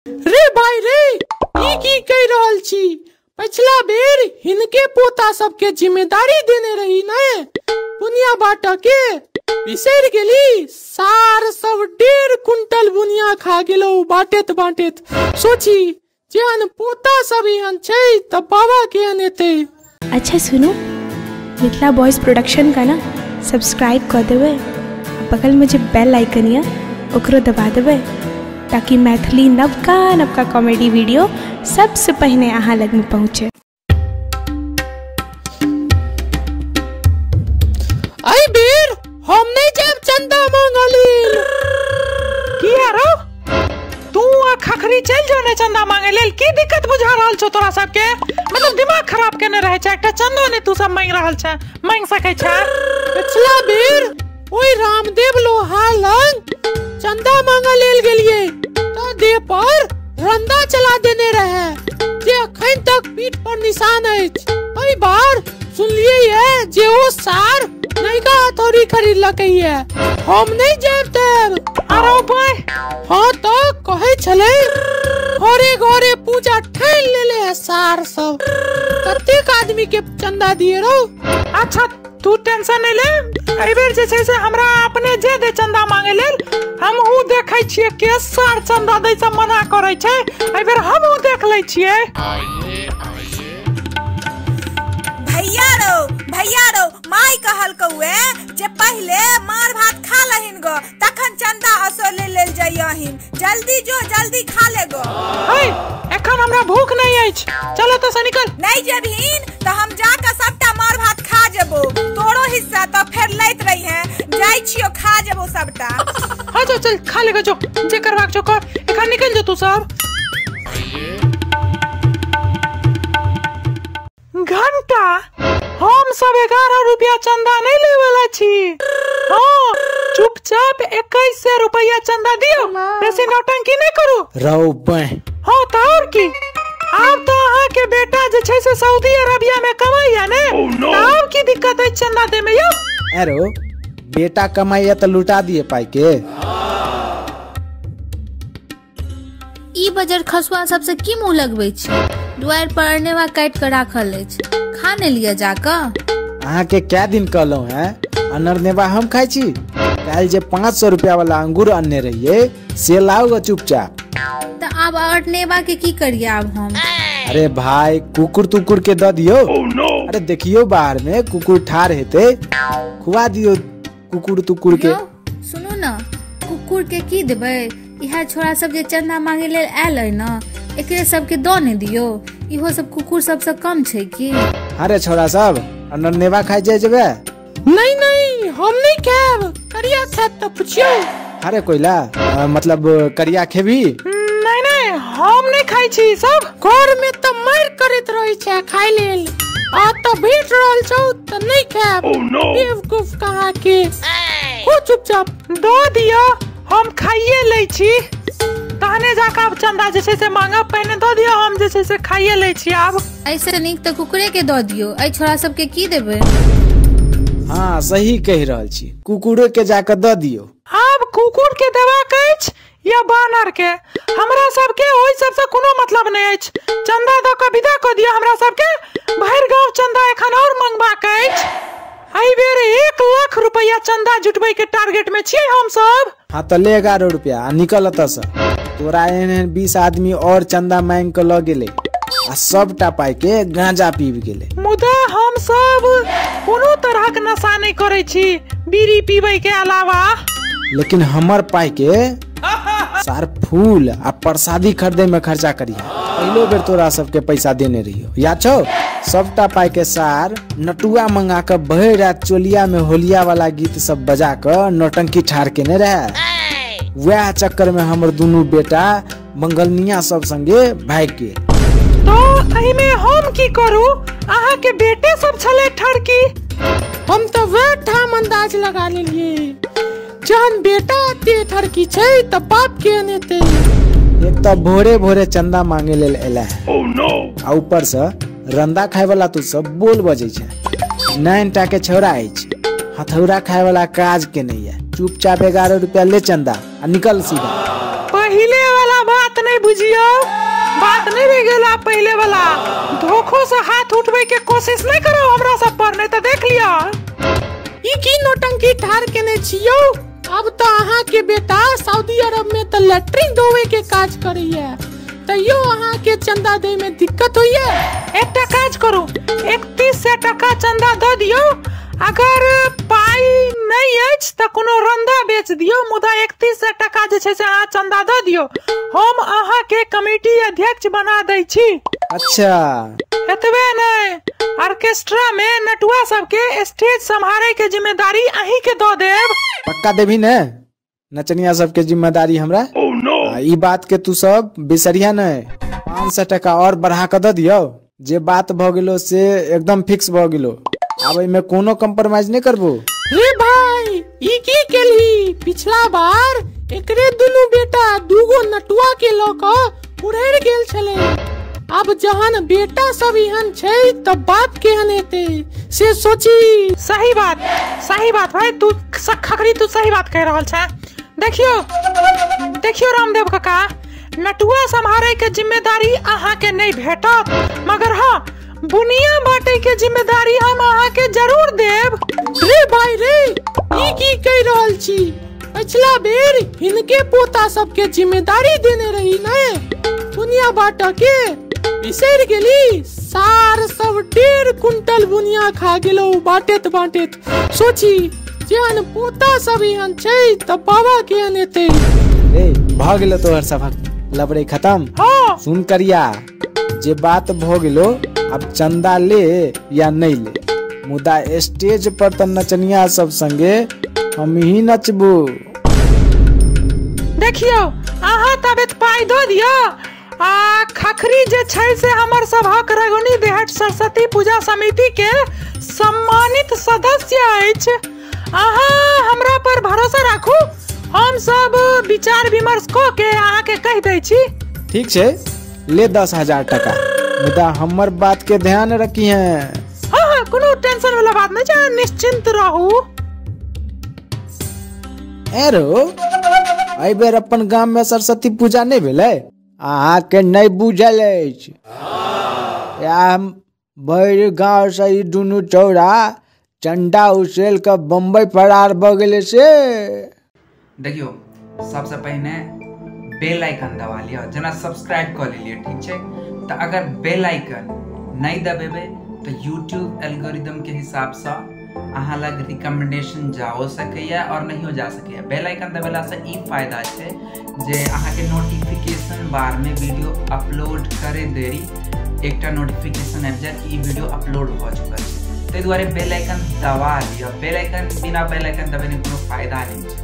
रे भाई रे, ई की कहि रहल छी? पछिला बेर हिनके पोता सबके जिम्मेदारी देने रही ने बुनिया बांटऽ के, बिसरि गेली? सार सब 1.5 कुंटल बुनिया खा गेलो बांटैत बांटैत। सोची जेहन पोता सब एहन छै तऽ बाबा केहन हेतै। अच्छा सुनू, मिथिला बॉयज प्रोडक्शन का ना सब्सक्राइब कर देबै, बगल में जे बेल आइकन या ओकरो दबा देबै, ताकि मैथिली नवका नवका कॉमेडी वीडियो सबसे पहले अहाँ लग में पहुँचे। एहि बेर हम नहीं जायब चंदा मांगऽ लेल। किया रौ? तू आ खखरी चलि जो ने चंदा मांगे लेल, की दिक्कत बुझा रहल छौ तोरा सबके? मतलब दिमाग खराब केने रहे छै, एकटा चंदो ने तू सब मांगि रहल छै, मांगि सकै छै? पिछला बेर ओहि रामदेव लोहार लग चंदा मांगऽ लेल गेलियै तऽ देह पर रंदा चला देने रहे, जे अखन तक पीठ पर निशान अछि। एहि बार सुनलियै ये जे ओ सार नयका हथौड़ी खरीदलकै ये, हम नहीं जायब तब। अरे भाई, हाँ तऽ कहै छलै घरे घरे पूजा ठानि लेले है सार सब। कतेक आदमी के चंदा दिए रहो। अच्छा तू टेंशन नहीं ले, एहि बेर जे छै से हमरा अपने जे दे चंदा मांगे लेल, हम ऊ देखै छियै के सार चंदा दै से मना करै छै, एहि बेर हम ऊ देख लै छियै। भैया रो, माई कहलकौ जे पहिले मार भात खा लहिन गो, तखन चंदा असोले लेल जइयहिन। जल्दी जो, जल्दी खा ले गो। है, एखन हमरा भूख नहीं अछि, चलो तो से निकल। नहीं जेबहिन तो हम जाके सबटा मार भात खा जेबो, तोरो हिस्सा तो फेर लैत रही है। जाइ छियो खा जेबो सबटा। हाँ जो चल खा लेगा, जो जे करबाक छौ कर, एखन निकल जो तू सब। घंटा हम सब 11 रुपया चंदा नहीं ले वाला छी। हाँ चुपचाप 2100 रुपया चंदा दियो, बेसी नौटंकी नहीं करू। रौ बह। हाँ तो और की, आब तो अहाँ के बेटा जे छै से सऊदी अरबिया में कमाइया ने, तो आब की दिक्कत है चंदा दे में यो? अरे बेटा कमाइया तो लुटा दिए पाई के। ई बजर खसुआ सबसे की मुँह लगबै छी? दुआरि पर अरनेवा काटि कऽ राखल अछि, खा ने लिअ जाकऽ। अहाँ के क्या दिन कहलहुँ हैं, अनरनेवा हम खाइ छी? काल्हि जे 500 रुपया वाला अंगूर अनने रहिए से लाओ गो चुपचाप। तऽ आब अरनेवा के की करिए आब हम? अरे भाई कुकुर तुकुर के दऽ दियौ। अरे देखियो बाहर में कुकुर ठार हेतै, खुआ दियौ कुकुर तुकुर के। सुनू न, कुकुर के की देबै? इएह छोरा सब जे चंदा मांगे लेल आयल अइ न, एकरे सबके दऽ ने दियौ, इहो सब कुकुर सबसँ कम छै की? अरे छोरा सब अनरनेवा खाइ जाय जेबै? नहीं नहीं हम नहीं खायब, करिया खायब तऽ पुछियौ। अरे कोइला मतलब करिया खेबी? नहीं नहीं हम नहीं खाइ छी सब। घर में तऽ मारि करैत रहै छै खाय लेल, आ तऽ भेट रहल छौ तऽ नहीं खायब। बेवकूफ कहाँ के। हो चुपचाप दऽ दियौ, हम खाइए लै छी, तहने जाके आब चंदा जे छै से मांगब। पहिने दऽ दियौ, हम जे छै से खाइए लै छी आब। ऐसे नीक तऽ कुकुरे के दऽ दियौ, एहि छोरा सबके की देबै? हाँ सही कहि रहल छी, कुकुरे के जाके दऽ दियौ। आब कुकुर के देबाक अछि या बानर के, हमरा सबके ओहि सबसँ कोनो मतलब नहि अछि। चंदा दऽ कऽ विदा कऽ दियौ हमरा सबके, भरि गाँव चंदा एखन और मंगबाक अछि। एहि बेर 1 लाख रुपया चंदा जुटबै के टारगेट में छियै हम सब। हाँ तऽ ले 11 रुपया आ निकल एतऽ से। तोरा एहन एहन 20 आदमी और चंदा मांगि कऽ लऽ गेलै आ सबटा पाई के गांजा पीब गेलै। मुदा हम सब कोनो तरहक नशा नहीं करै छी, बीड़ी पीबै के अलावा। लेकिन हमर पाई के सार फूल आ प्रसादी खरीदे में खर्चा करिहा। पहलो बेर तोरा सबके पैसा देने रहियो, याद छौ? सबटा पाई के सार नटुआ मंगा कऽ भरि राति चोलिया में होलिया वाला गीत सब बजा कऽ नौटंकी ठार केने रहे। वएह चक्कर में हमर दुनू बेटा मंगलनिया सब संगे भागि गेल। तो एहिमे हम की करू? अहाँ के बेटे सब छलै ठरकी। हम तऽ वएह ठाम अंदाज लगा लेलियै, जहन बेटा एते ठरकी छै तऽ बाप के अनेतै। एक तऽ भोरे भोरे चंदा मांगे लेल एला है, आ ऊपर से रंदा खाय वाला तू सब बोल बजै छै। 9 टा के छौड़ा अछि, हथौड़ा खाय वाला काज के नहीं है। चुपचाप 11 रुपया ले चंदा आ निकल सीधा। पहिले वाला बात नहीं बुझियो बात नहीं रह गेल आब पहिले वाला। धोखो से हाथ उठबै के कोशिश नहीं करो हमरा सब पर, नहीं तो देख लिया। ई की नौटंकी ठार केने छियौ? अब तो अहाँ के बेटा सऊदी अरब में तो लैट्रिन धोवे के काज करैया, तैयो अहाँ के चंदा दे में दिक्कत होइया। एकटा काज करू, 3100 टका चंदा दऽ दियौ। अगर पाई नहीं अछि तऽ कोनो रंदा बेच दियौ, मुदा 3100 टका जे छै से अहाँ चंदा दऽ दियौ। हम अहाँ के कमेटी अध्यक्ष बना दै छी। अच्छा एतबे नहीं, ऑर्केस्ट्रा में नटुआ सबके स्टेज सम्हारे के जिम्मेदारी अहीं के दऽ देब। पक्का देबी ने नचनिया सबके जिम्मेदारी हमरा? Oh, no. ई बात के तू सब बिसरिया नहीं। 500 टका और बढ़ा के दऽ दियौ। जे बात भ गेलो से एकदम फिक्स भ गेलो, आब एहिमे कोनो कम्प्रोमाइज नहीं करबो। रे भाई ई की केलही? पिछला बार एकरे दुनू बेटा दूगो नटुआ के लऽ कऽ उड़ैर गेल छलै। अब जहन बेटा सब एहन छै त बाप केहन हेतै से सोची। सही बात भाई, तू खखरी तू सही बात कह रहल छै। देखियो देखियो रामदेव काका, नटुआ सम्हारे के जिम्मेदारी अहाँ के नहीं भेटत, मगर हाँ बुनिया बांटे के जिम्मेदारी हम अहाँ के जरूर देब। रे भाई रे ई की कह रहल छी? पिछला बेर हिनके पोता सबके जिम्मेदारी देने रही ने बुनिया बांट के, बिसरि गेली? सार सब 1.5 कुंटल बुनिया खा गेलो बांटेत बांटेत। सोची जेहन पोता सब एहन छै त बाबा केहन हेतै। रे भ गेलो तोहर सभक लबड़े खत्म। हाँ सुन करिया, जे बात भ गेलो अब चंदा ले या नहीं ले, मुदा स्टेज पर त नचनिया सब संगे हम ही नचबू। देखियो अहाँ तबियत पाई दऽ दियौ। आ खखरी जे छै से हमर सभक रघुनी देहट सरस्वती पूजा समिति के सम्मानित सदस्य अछि। अहाँ हमरा पर भरोसा राखू, हम सब विचार विमर्श कऽ के अहाँ के कहि दै छी। ठीक छै, ले 10,000 टका, मुदा हमर बात के ध्यान रखी है। हाँ हाँ कोनो टेंशन वाला बात नहीं छै, निश्चिंत रहू। एरो एहि बेर अपन गाम में सरस्वती पूजा नहीं भेलै? अहाँ के नहीं बुझल अछि। भरि गाँव से ई दुनू चौरा चंदा उछेल के बम्बई फरार भ गेलै से। देखियो सबसे पहिने बेल आइकन दबा लिअ, जेना सब्सक्राइब कऽ लेलियै, ठीक छै? तऽ अगर बेल आइकन नहि दबेबै तऽ यूट्यूब एल्गोरिदम के हिसाबसँ अहाँ लग रिकमेंडेशन जाओ सकैया और नहियो जा सकैया। बेल आइकन दबेलासँ ई फायदा छै जे अहाँके नोटिफिकेशन बारमे वीडियो अपलोड करे देरी एकटा नोटिफिकेशन आबि जायत कि ई वीडियो अपलोड भऽ चुकल छै। ताहि दुआरे बेल आइकन दबा लिअ। बेल आइकन बिना बेल आइकन दबेने कोनो फायदा नहि छै।